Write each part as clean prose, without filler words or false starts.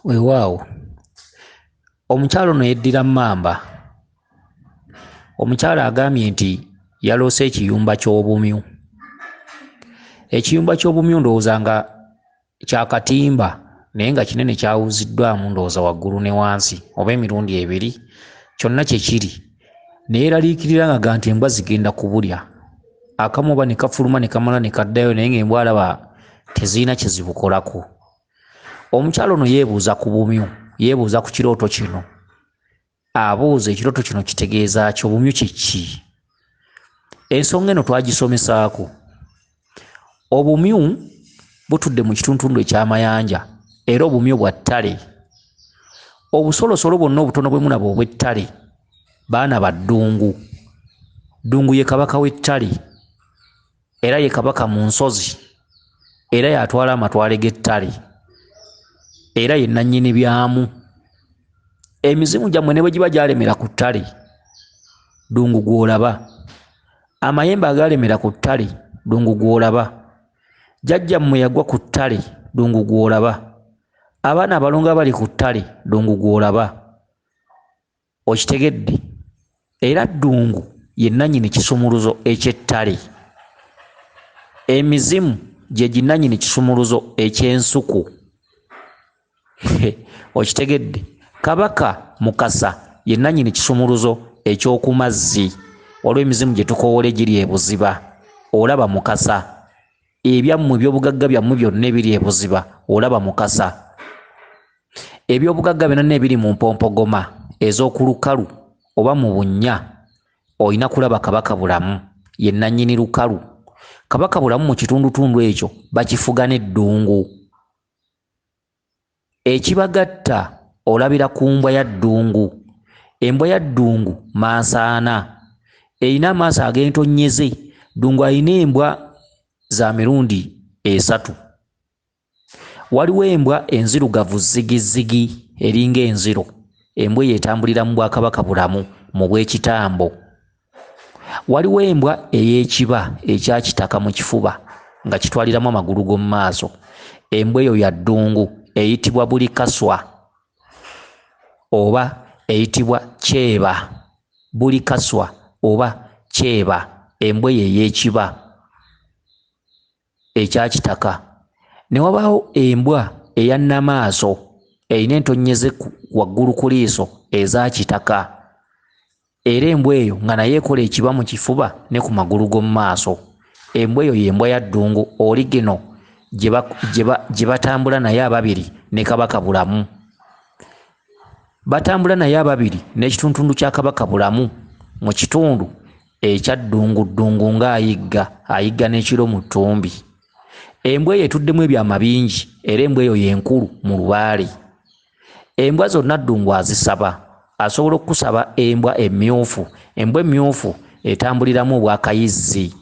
Weewaawo, omukyala ono yeddira mmamba. Omukyala agambye nti yaloose ekiyumba ky'obumyu. Ekiyumba ky'obumyu ndowooza nga kya katimba naye nga kinene, kyawuziddwamu ndowooza waggulu ne wansi oba emirundi ebiri, kyonna kye kiri. Ne yeeraliikirira ng'agamba nti embwa zigenda kubulya. Akamu oba ne kafuluma ne kamala ne kaddayo, naye ng'embwa alaba tezirina kye zibukolako. Omukyala ono yeebuuza ku bumyu, yeebuuza ku kirooto kino. Abuuza ekirooto kino kitegeeza ki, obumyu kye ki? Ensonga eno twagisomesaako. Obumyu butudde mu kitundutundu eky'amayanja era obumyu bwa ttale. Obusolosolo bwonna obutono bwe mulaba obw'ettale baana ba ddungu. Ddungu ye kabaka w'ettale era ye kabaka mu nsozi era y'atwala amatwale g'ettale era ye nnannyini byamu. Emizimu gyammwe ne bwe giba gyalemera ku ttale, ddungu gw'olaba. Amayembe agaalemera ku ttale, ddungu gw'olaba. Jjajjammwe yagwa ku ttale, ddungu gw'olaba. Abaana abalongo abali ku ttale, ddungu gw'olaba. Okitegedde? Era ddungu ye nnannyini kisumuluzo eky'ettale. Emizimu gye ginnannyini kisumuluzo eky'ensuku. Okitegedde? Kabaka Mukasa ye nnannyini kisumuluzo eky'oku mazzi. Waliwo emizimu gye tukoowola egiri e Buziba. Olaba Mukasa. Ebyammwe ebyobugagga byammwe byonna ebiri e Buziba, olaba Mukasa. Ebyobugagga byonna ebiri mu mpompogoma ez'oku lukalu oba mu bunnya, olina kulaba Kabaka Bulamu, ye nnannyini lukalu. Kabaka Bulamu mu kitundutundu ekyo bakifuga n'eddungu. Ekibagatta olabira ku mbwa ya ddungu. Embwa ya ddungu mansaana, erina amaaso ag'entonnyeze. Ddungu alina embwa za mirundi esatu. Waliwo embwa enzirugavu zigizigi eringa enziro. Embwa eyo etambulira mu bwakabaka Bulamu mu bw'ekitambo. Waliwo embwa ey'ekiba ekya kitaka mu kifuba nga kitwaliramu amagulu g'omu maaso. Embwa eyo ya ddungu, eyitibwa bulikaswa oba eyitibwa kyeba. Bulikaswa oba kyeba, embwa eyo ey'ekiba ekya kitaka. Ne wabaawo embwa eya nnamaaso erina entonnyeze waggulu ku liiso eza kitaka. Era embwa eyo nga nayo ekola ekiba mu kifuba ne ku magulu g'omu maaso. Embwa eyo y'embwa ya ddungu oligino gye batambula naye ababiri ne Kabaka Bulamu. Batambula naye ababiri n'ekitundutundu kya Kabaka Bulamu mu kitundu ekya ddungu ddungu ng'ayigga, ayigga n'ekiro mu ttumbi. Embwa eyo etuddemu ebyama bingi era embwa eyo y'enkulu mu lubaale. Embwa zonna ddungu azisaba. Asobola okukusaba embwa emmyufu. Embwa emmyufu etambuliramu obwakayizzi.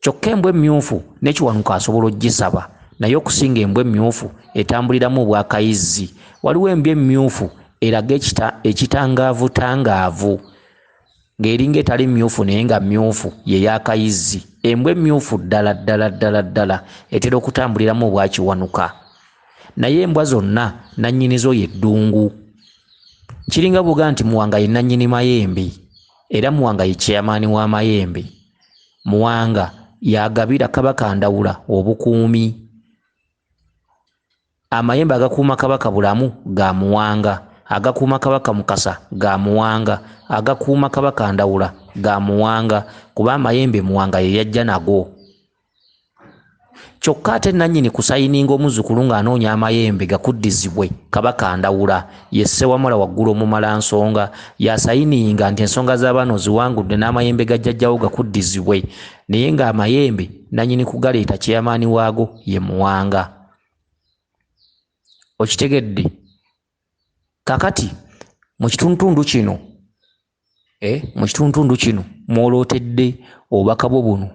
Kyokka embwa emmyufu ne Kiwanuka asobola okugisaba, naye okusinga embwa emmyufu etambuliramu obwakayizzi. Waliwo embwa emmyufu eraga ekitangaavutangaavu ng'eringa etali mmyufu naye nga mmyufu, ye y'akayizzi. Embwa emmyufu ddala ddala ddala ddala etera okutambuliramu obwakiwanuka. Naye embwa zonna nnannyini zo ye ddungu. Kiringa bw'ogamba nti Muwanga ye nnannyini mayembe, era Muwanga ye chairman w'amayembe. Muwanga y'agabira Kabaka Ndawula obukuumi. Amayembe agakuuma Kabaka Bulamu ga Muwanga, agakuuma Kabaka Mukasa ga Muwanga, agakuuma Kabaka Ndawula ga Muwanga, kuba amayembe Muwanga ye yajja nago. Kyokka ate nnannyini kusayininga omuzzukulu ng'anoonya amayembe gakuddizibwe Kabaka Ndawula, ye Ssewamala waggulu omumalansonga, y'asayininga nti ensonga z'abaana oziwangudde n'amayembe ga jjajjawo gakuddizibwe, naye ng'amayembe nnannyini kugaleeta chairman waago ye Muwanga. Okitegedde? Kakati mu kitundutundu kino, mu kitundutundu kino mw'olootedde obubaka bwo buno,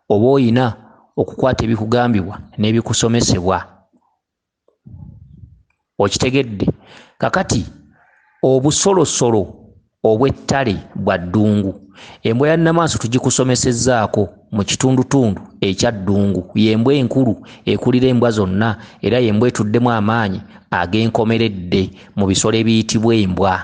oba oyina okukwata ebikugambibwa n'ebikusomesebwa. Okitegedde? Kakati obusolosolo obw'ettale bwa ddungu. Embwa ya nnamaaso tugikusomesezzaako mu kitundutundu ekya ddungu. Y'embwa enkulu ekulira embwa zonna era y'embwa etuddemu amaanyi ag'enkomeredde mu bisolo ebiyitibwa embwa.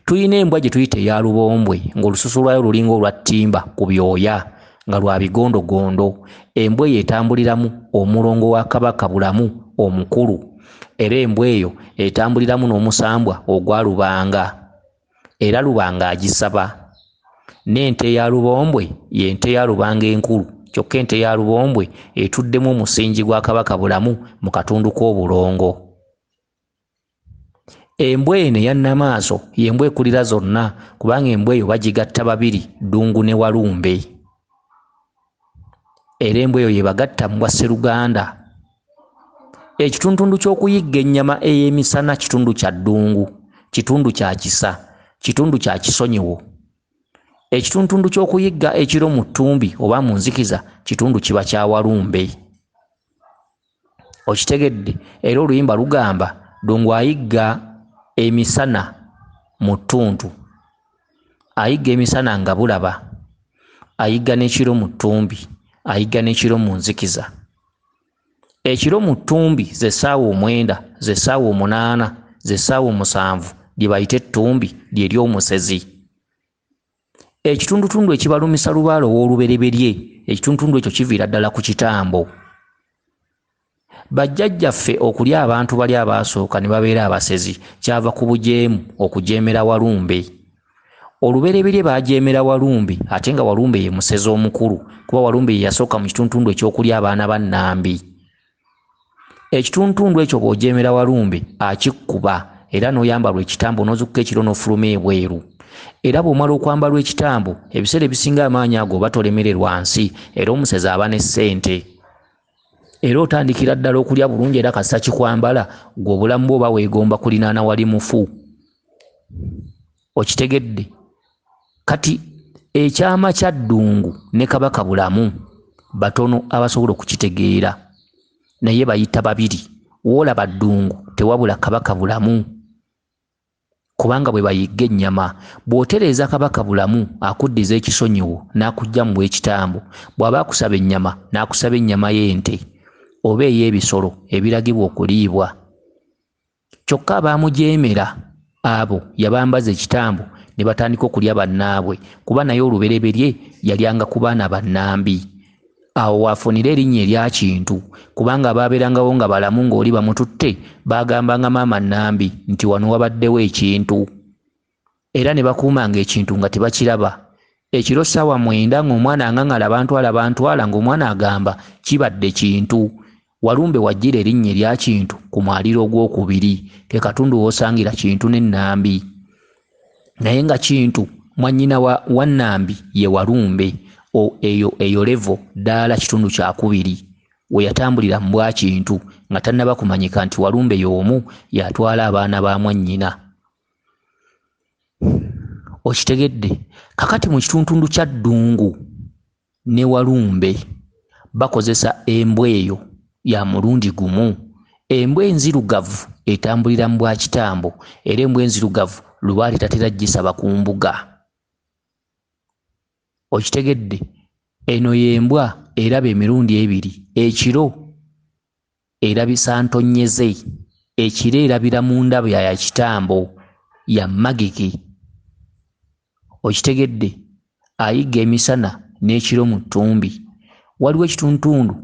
Tulina embwa gye tuyita eya lubombwe ng'olususu lwayo lulinga olwa ttimba ku byoya nga lwa bigondogondo. Embwa eyo etambuliramu omulongo wa Kabaka Bulamu omukulu, era embwa eyo etambuliramu n'omusambwa ogwa Lubanga, era Lubanga agisaba. N'ente ya lubombwe y'ente ya Lubanga enkulu, kyokka ente ya lubombwe etuddemu omusingi gwa Kabaka Bulamu mu katundu k'obulongo. Embwa eno eya Nnamaaso y'embwa ekulira zonna, kubanga embwa eyo bagigatta babiri, Ddungu ne Walumbe. Era embwa eyo y'ebagatta mu bwa Sseruganda. Ekitundutundu ky'okuyigga ennyama ey'emisana kitundu kya Ddungu, kitundu kya kisa, kitundu kya kisonyiwo. Ekitundutundu ky'okuyigga ekiro mu ttumbi oba mu nzikiza kitundu kiba kya Walumbe. Okitegedde? Era oluyimba lugamba Ddungu ayigga emisana mu ttuntu, ayigga emisana nga bulaba, ayigga n'ekiro mu ttumbi, ayigga n'ekiro mu nzikiza. Ekiro mu ttumbi ze ssaawa 9, ze ssaawa 8, ze ssaawa 7 lye bayita ettumbi lye ly'omusezi. Ekitundutundu ekibalumisa lubaale ow'olubereberye, ekitundutundu ekyo kiviira ddala ku kitambo. Bajjajjaffe okulya abantu bali abaasooka ne babeera abasezi kyava ku bujeemu okujeemera Walumbe. Olubereberye baajeemera Walumbe ate nga Walumbe ye musezi omukulu, kuba Walumbe ye yasooka mu kitundutundu eky'okulya abaana ba Nnambi. Ekitundutundu ekyo bw'ojeemera Walumbe akikkuba era n'oyambalwa ekitambo n'ozukka ekiro n'ofuluma ebweru. Era bw'omala okwambalwa ekitambo, ebiseera ebisinga amaanyi ago oba tolemererwa nsi, era omusezi aba ne ssente. Era otandikira ddala okulya bulungi, era kasita kikwambala ggwe obulamu bwo oba weegomba kulinaana wali mufu. Okitegedde? Kati ekyama kya Ddungu ne Kabaka Bulamu batono abasobola okukitegeera, naye bayita babiri. W'olaba Ddungu tewabula Kabaka Bulamu, kubanga bwe bayigga ennyama. Bw'otereeza Kabaka Bulamu akuddiza ekisonyiwo n'akuggya mu bw'ekitambo. Bw'aba akusaba ennyama n'akusaba ennyama y'ente oba ey'ebisolo ebiragibwa okuliibwa. Kyokka abaamujeemera abo yabambaza ekitambo ne batandika okulya bannaabwe, kuba naye olubereberye yalyanga ku baana ba Nnambi. Awo waafunira erinnya erya Kintu, kubanga abaabeerangawo nga balamu ng'oli bamututte baagambanga maama Nnambi nti wano wabaddewo ekintu. Era ne bakuumanga ekintu nga tebakiraba. Ekiro ssaawa 9 ng'omwana aŋaŋala bantwala bantwala ng'omwana agamba kibadde kintu. Walumbe wajjira erinnya erya Kintu ku mwaliro ogwokubiri, ke katundu w'osangira Kintu ne Nnambi. Naye nga Kintu mwannyina wa Nnambi ye Walumbe. Eyo levo ddaala kitundu kyakubiri we yatambulira mu bwa Kintu nga tannaba kumanyika nti Walumbe y'omu yatwala abaana ba mwannyina. Okitegedde? Kakati mu kitundutundu kya Ddungu ne Walumbe bakozesa embwa eyo ya mulundi gumu. Embwa enzirugavu etambulira mu bwa kitambo, era embwa enzirugavu lubaale tatera gisaba ku mbuga. Okitegedde? Eno y'embwa eraba emirundi ebiri. Ekiro erabisa ntonnyeze, ekiro erabira mu ndaba ya kitambo ya magege. Okitegedde? Ayigga emisana n'ekiro mu ttumbi. Waliwo ekitundutundu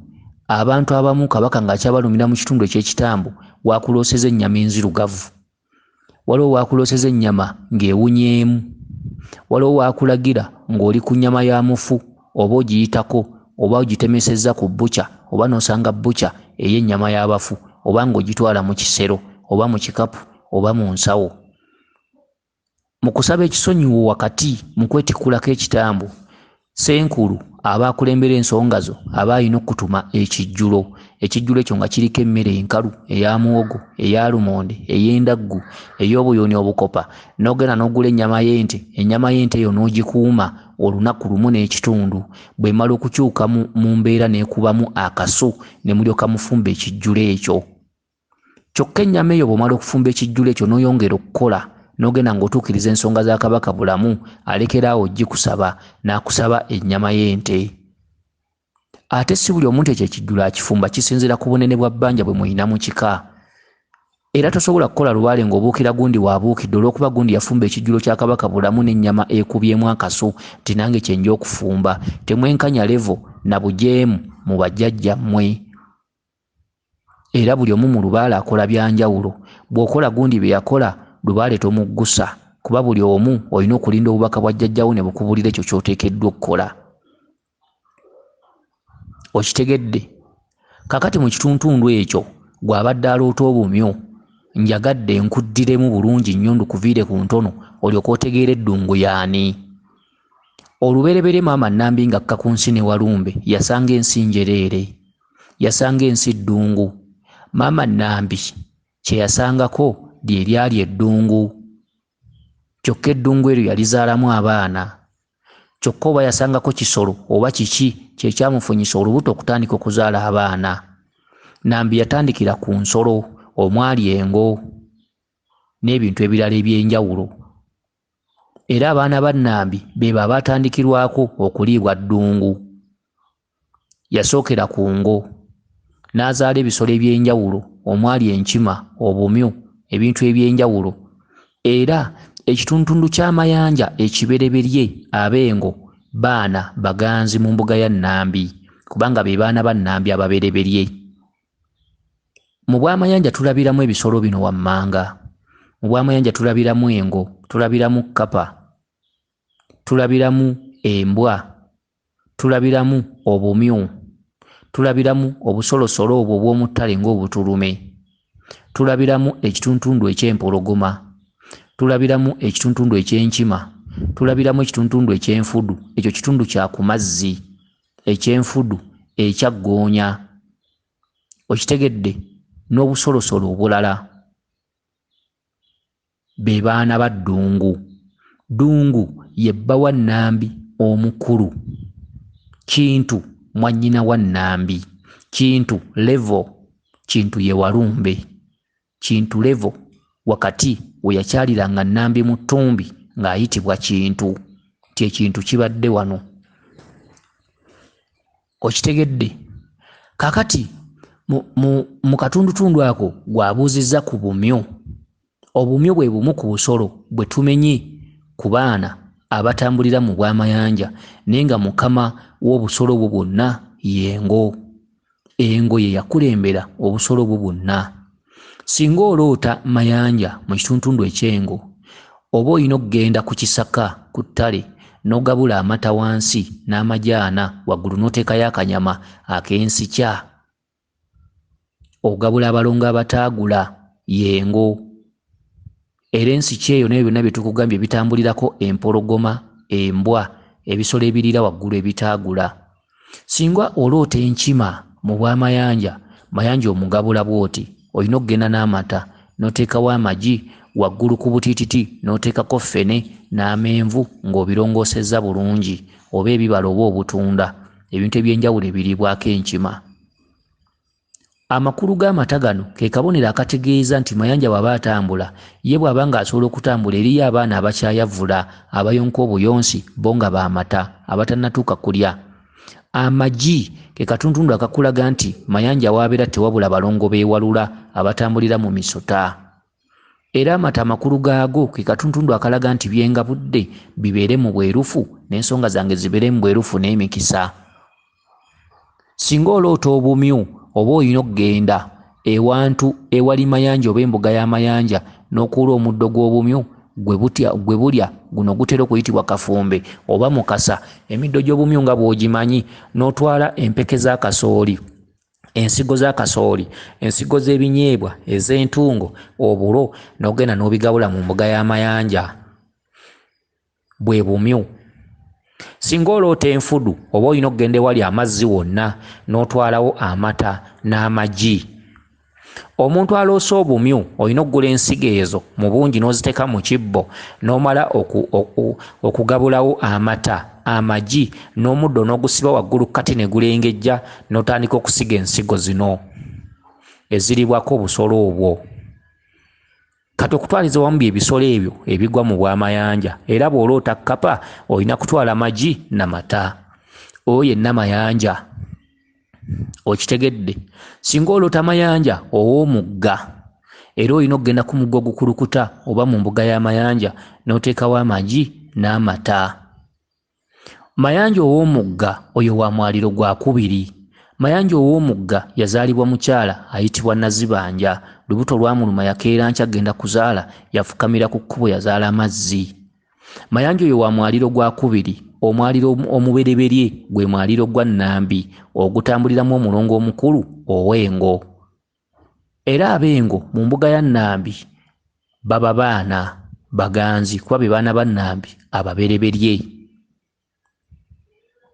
abantu abamu Kabaka ng'akyabalumira mu kitundu eky'ekitambo waakulooseza ennyama enzirugavu. Waliwo waakulooseza ennyama ng'ewunyeemu. Waliwo waakulagira ng'oli ku nnyama ya mufu oba ogiyitako oba ogitemesezza ku bbuca oba n'osanga bbuca ey'ennyama y'abafu oba ng'ogitwala mu kisero oba mu kikapu oba mu nsawo. Mu kusaba ekisonyiwo wakati mu kwetikkulako ekitambo, Ssenkulu aba akulembera ensonga zo aba alina okutuma ekijjulo. Ekijjulo ekyo nga kiriko emmere enkalu eya muwogo, eya lumonde, ey'endaggu, ey'obuyuuni obukopa, n'ogenda n'ogula ennyama y'ente. Ennyama y'ente eyo n'ogikuuma olunaku lumu n'ekitundu. Bw'emala okukyuka mu mbeera n'ekubamu akasu ne mulyoka mufumba ekijjulo ekyo. Kyokka ennyama eyo bw'omala okufumba ekijjulo ekyo n'oyongera okukola n'ogenda ng'otuukiriza ensonga za Kabaka Bulamu, alekera awo ogikusaba n'akusaba ennyama y'ente. Ate si buli omuntu ekyo ekijjulo akifumba, kisinziira ku bunene bwa bbanja bwe mulina mu kika. Era tosobola kukola lubaale ng'obuukira gundi w'abuukidde olw'okuba gundi yafumba ekijjulo kya Kabaka Bulamu n'ennyama ekubyemu akasu nti nange kye nja okufumba. Temwenkanya levo na bujeemu mu bajjajjammwe. Era buli omu mu lubaale akola bya njawulo. Bw'okola gundi bye yakola, lubaale tomuggusa kuba buli omu olina okulinda obubaka bwa jjajjawo ne bukubuulira ekyo ky'oteekeddwa okukola. Okitegedde? Kaakati mu kituntundu ekyo gw'abadde aloota obumyu, njagadde nkuddiremu bulungi nnyo ndukuviire ku ntono olyoke otegeere Ddungu y'ani. Olubereberye Maama Nambi ng'akka ku nsi ne Walumbe yasanga ensi njereere. Yasanga ensi ddungu. Maama Nambi kye yasangako lye lyali eddungu. Kyokka eddungu eryo yalizaalamu abaana. Kyokka oba yasangako kisolo oba kiki kye kyamufunyisa olubuto okutandika okuzaala abaana. Nambi yatandikira ku nsolo omwali engo n'ebintu ebirala eby'enjawulo. Era abaana ba Nambi beebo abaatandikirwako okuliibwa Ddungu. Yasookera ku ngo, n'azaala ebisolo eby'enjawulo omwali enkima, obumyu, ebintu eby'enjawulo. Era ekitundutundu kya Mayanja ekibereberye ab'engo baana baganzi mu mbuga ya Nambi kubanga be baana ba Nambi ababereberye. Mu Bwamayanja tulabiramu ebisolo bino wammanga. Mu Bwamayanja tulabiramu engo, tulabiramu kkapa, tulabiramu embwa, tulabiramu obumyu, tulabiramu obusolosolo obwo obw'omu ttale ng'obutulume, tulabiramu ekituntundu eky'empologoma, tulabiramu ekituntundu eky'enkima, tulabiramu ekituntundu eky'enfudu, ekyo kitundu kya ku mazzi, eky'enfudu, ekya ggoonya, okitegedde, n'obusolosolo obulala. Be baana ba Ddungu. Ddungu ye bba wa Nnambi omukulu. Kintu mwannyina wa Nnambi. Kintu level, Kintu ye Walumbe. Kintu level wakati we yakyaliranga Nnambi mu ttumbi ng'ayitibwa Kintu nti ekintu kibadde wano. Okitegedde? Kaakati mu, mu, mu katundutundu ako gw'abuuzizza ku bumyu. Obumyu bwe bumu ku busolo bwe tumenye ku baana abatambulira mu bw'amayanja naye nga mukama w'obusolo obwo bwonna ye ngo. Engo ye yakulembera obusolo obwo bwonna. Singa oloota Mayanja mu kituntundu eky'engo, oba olina okugenda ku kisaka ku ttale n'ogabula amata wansi n'amajaana waggulu n'oteekayo akanyama ak'ensikya. Ogabula abalongo abataagula y'engo. Era ensikya eyo n'ebyo byonna bye tukugambye bitambulirako empologoma, embwa, ebisolo ebiriira waggulu ebitaagula. Singa oloota enkima mu bwamayanja, Mayanja omugabula bw'oti, olina okugenda n'amata n'oteekawo amagi, waggulu ku butiititi n'oteekako ffene n'amenvu ng'obirongoosezza bulungi oba ebibala oba obutunda, ebintu eby'enjawulo ebiriibwako enkima. Amakulu g'amata gano ke kabonero akategeeza nti Mayanja bw'aba atambula, ye bw'aba ng'asobola okutambula eriyo abaana abakyayavula, abayonka obuyonsi bo nga ba mata, abatannatuuka kulya. Amagi ke katuntundu akakulaga nti Mayanja w'abeera tewabula balongo beewalula abatambulira mu misota. Era amata amakulu gaago ke katuntundu akalaga nti bye ngabudde bibeere mu bwerufu n'ensonga zange zibeere mu bwerufu n'emikisa. Singa oloota obumyu oba olina okugenda ewantu ewali mayanja oba embuga ya mayanja n'okuula omuddo gw'obumyu gwe bulya guno gutera okuyitibwa kafumbe oba mukasa emiddo gy'obumyu nga bw'ogimanyi n'otwala empeke za kasooli ensigo za kasooli ensigo z'ebinyeebwa ez'entungo obulo n'ogenda n'obigabula mu mbuga y'amayanja bwe bumyu. Singa oloota enfudu oba olina okugenda ewali amazzi wonna n'otwalawo amata n'amagi. Omuntu aloose obumyu olina okugula ensigo ezo mu bungi n'oziteeka mu kibbo n'omala okugabulawo amata, amagi n'omuddo n'ogusiba waggulu ku kati ne gulengejja n'otandika okusiga ensigo zino eziribwako obusolo obwo. Kati okutwaliza wamu bye bisolo ebyo ebigwa mu bwamayanja era bw'oloota kkapa olina kutwala magi na mata. Oyo yenna mayanja. Okitegedde? Singa oloota mayanja ow'omugga Era olina okugenda ku mugga ogukulukuta oba mu mbuga y'amayanja n'oteekawo amagi n'amata. Mayanja ow'omugga oyo wa mwaliro gwa kubiri. Mayanja ow'omugga yazaalibwa mukyala ayitibwa Nazibanja. Lubuto lwamuluma yakeera nkya agenda kuzaala yafukamira ku kkubo yazaala mazzi. Mayanja oyo wa mwaliro gwa kubiri. Omwaliro omubereberye gwe mwaliro gwa Nnambi ogutambuliramu omulongo omukulu ow'Engo. Era ab'Engo mu mbuga ya Nnambi baba baana baganzi kuba be baana ba Nnambi ababereberye.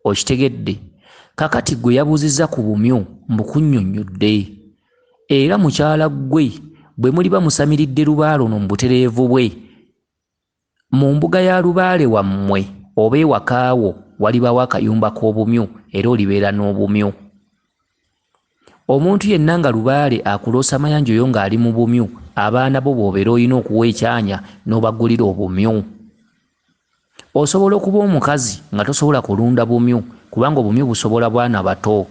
Okitegedde? Kakati gwe yabuuzizza ku bumyu mbukunnyonnyodde. Era mukyala ggwe bwe muliba musamiridde lubaale ono mu butereevu bwe, mu mbuga ya lubaale wammwe oba ewaka wo walibaawo akayumba k'obumyu era olibeera n'obumyu. Omuntu yenna nga lubaale akuloosa mayanja oyo ng'ali mu bumyu, abaana bo bw'obeera olina okuwa ekyanya n'obagulira obumyu. Osobola okuba omukazi nga tosobola kulunda bumyu kubanga obumyu busobola bwana bato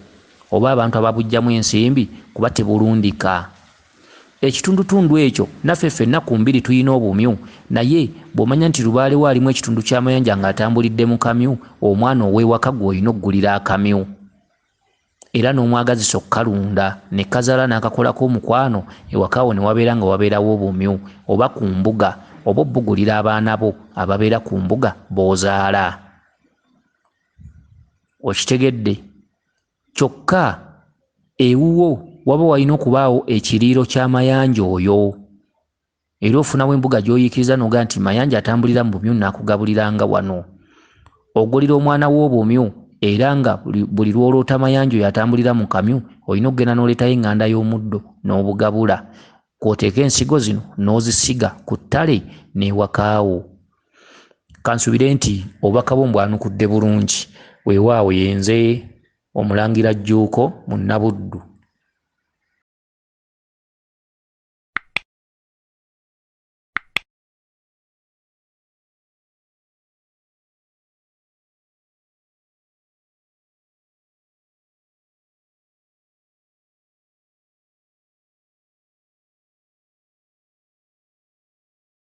oba abantu ababuggyamu ensimbi kuba tebulundika. Ekitundutundu ekyo naffe ffenna ku mbiri tulina obumyu naye bw'omanya nti lubaale wo alimu ekitundu ky'amayanja ng'atambulidde mu kamyu, omwana ow'ewaka gw'olina okugulira akamyu era n'omwagazisa okukalunda ne kazaala n'akakolako omukwano ewaka wo ne wabeera nga wabeerawo obumyu oba ku mbuga oba obugulira abaana bo ababeera ku mbuga b'ozaala. Okitegedde? Kyokka ewuwo waba walina okubaawo ekiriiro kya Mayanja oyo. Era ofunawo embuga gy'oyiikiriza n'ogamba nti Mayanja atambulira mu bumyu nnaakugabuliranga wano. Ogulira omwana wo obumyu era nga buli lw'oloota Mayanja oyo atambulira mu kamyu olina okugenda n'oleetayo eŋŋanda y'omuddo n'obugabula. Kw'oteeka ensigo zino n'ozisiga ku ttale n'ewaka wo. Kansuubire nti obubaka bwo mbwanukudde bulungi. Weewaawo yenze Omulangira Jjuuko Munnabuddu.